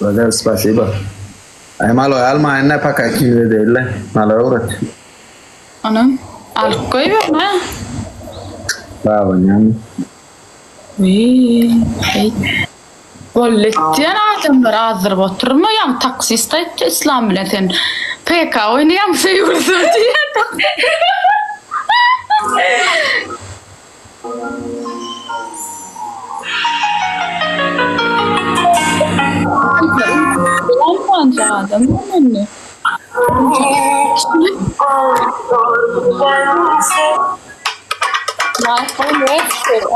Gözel spasiba. Aý maloý almaýyn-da paka ikimize degil-le. Maloý öwret. Onam alyp goýber-le. Babanýan. Wiý, heý. Boldy etýän adamlar azdyryp oturma, ýaňy taksist aýtdy Islam bilen sen PK oýnaýaňmy söýgülisem diýýän. Adam indi.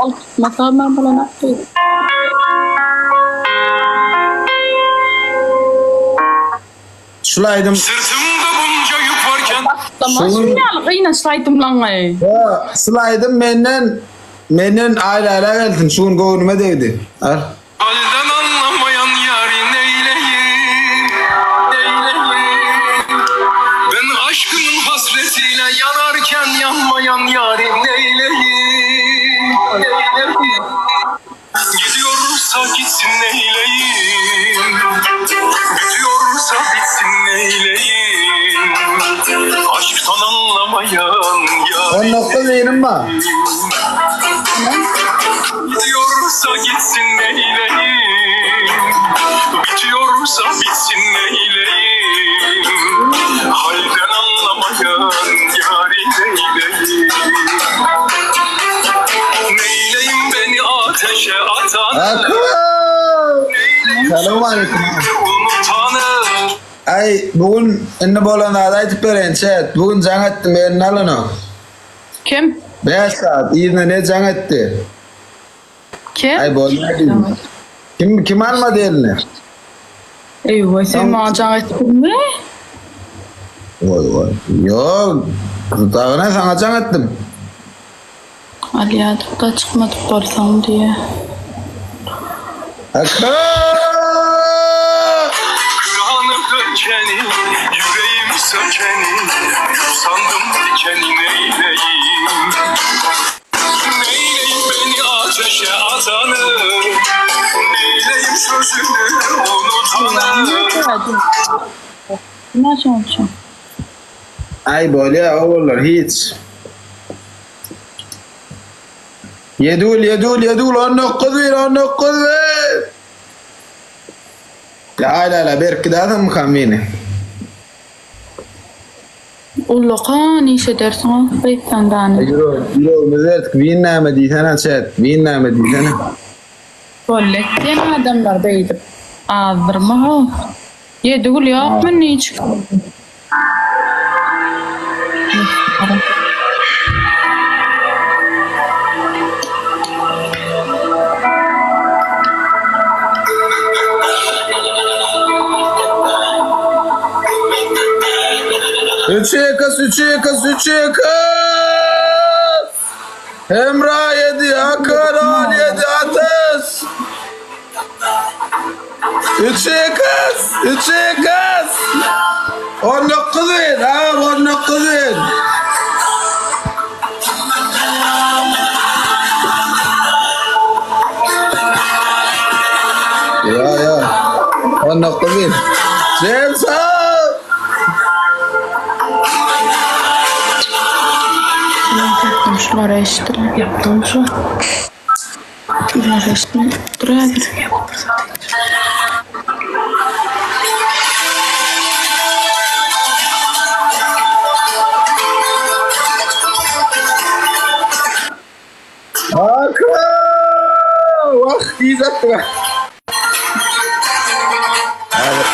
Ol tutmasa men bolanok diýdi. Şul aýdym Syrtymda bunca ýük varken. Başlama şun ýaly gynançly aýdymlaňy. Ýa, şul aýdym menden menden Aýläle gelsin, şu gün göwnüme degdi. Al. Halden anlamayan yari neyleyim, neyleyim Ben aşkının hasretiyle yanarken yanmayan yari neyleyim, neyleyim Gidiyorsa gitsin neyleyim Bitiyorsa bitsin neyleyim Aşktan anlamayan yari 19 ýynym bar. Gidiyorsa gitsin neyleyim Bitiyorsa bitsin neyleyim Halden anlamayan yari neyleyim Neyleyim beni ateşe atanı Akw! Neyleyim Salowmaleýkim. sözümü unutanı Aý, bu gün indi bolan zady aýdyp bereýin, çet. Bu gün jaň etdim, eline alanok. Kim? 5 saat yzyna ne jaň etdi. Kim? Aý bolýar diýdim. Kim kim almady eline? Eýwa, sen maňa jaň etdiňmi? Oý oý. Ýok, dagy ne saňa jaň etdim. Alýadyk-da çykmadyk bolsaň diýýä. Aka! Kıranı dökeni, yüreğimi sökeni, gül sandım dikeni neyleyim? Neyleyim beni ateşe atanı, neyleyim sözünü unutanı? Näçe bolsun? Aý bolýa ogullar hiç. Ýedi gül, ýedi gül, ýedi gül, 19 bir, 19 bir. Ýa aýlala berip gidäsiňmikam meni? Ullakan iş edersiň-ow beýtseň dany. Ýüregimiz berk, win näme diýsene çet, win näme diýsene. Boldy etýän adamlar beýdip azdyrma-how. Ýedi gül ýokmy indi hiç kimde? Üç yıkız, üç yıkız, üç yıkız. Hemra yedi, Akar 17, Ateş. Üç yıkız, üç yıkız. 19 bin, ha 19 bin. Ýa, ýa. 19 bin. Jemsa! Şulara eşitdiler. Ýapdym şu. Şulara eşitmedi. Dur häzir. Aka! Wah, tiz atdyk. Häzir.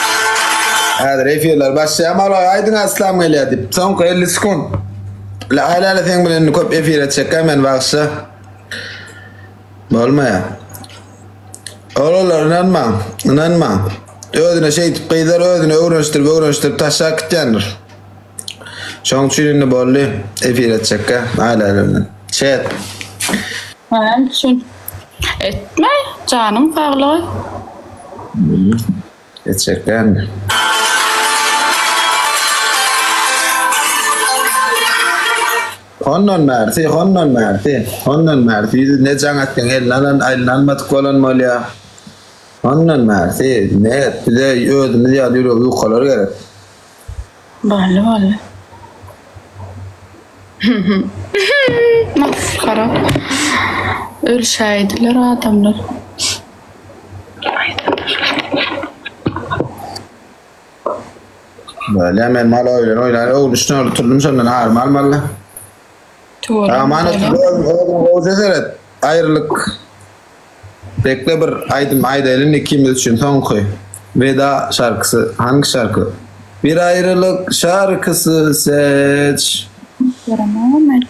Häzir efirler başlaýar. Maloý aýdyň aslam gelýär diýip. Soňky 50 sekunt. La aýlala seň bilen indi köp efir etjekkä men bagşa. Bolmaýar. Olara ynanmaň, ynanmaň. Özüne şeýdip gyzlar özüne öwrenişdirip öwrenişdirip taşlap gitýändir. Şoň üçin indi boldy efir etjekkä aýlala bilen. Çet. Näme üçin? Etme, janyň saglygy. Etjekkä indi. Hondan bärsi, hondan bärsi, hondan bärsi ýüzi ne jaň etseň eline alan, eline almadyk bolan bolýa. Hondan bärsi, ne bize özümiz ýaly ýüregi ýukalar gerek. Boldy boldy. Masgara. Ölşäýdiler adamlar. Bolýa men mal oýlan oýlan öwrülişden oturdym şondan arymy almaly. Aman özüň gowja seret. Aýrylyk. Bekle bir aýdym aýdaýlyn ikimiz üçin soňky. Weda şarkysy hangi şarky? Bir aýrylyk şarkysy seç. Göremogam men.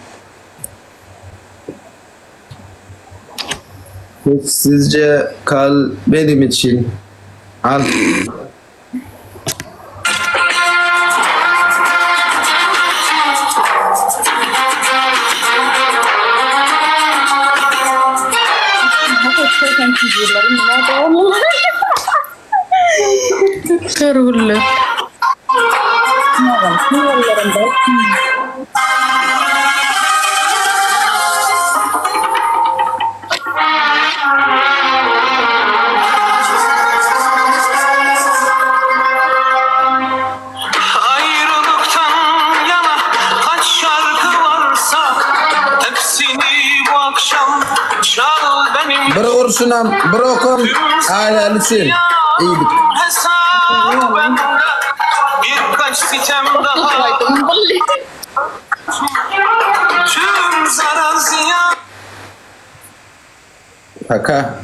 Sessizce kal benim için. Al. Görgüliler. Aýralykdan ýaňa kaç şarky varsa Hepsini bu akşam çal benim Bir gurşunam, bir okam Aýaly üçin iýdik. Hesap bende Birkaç sitem daha Tüm zarar ziyan Paka.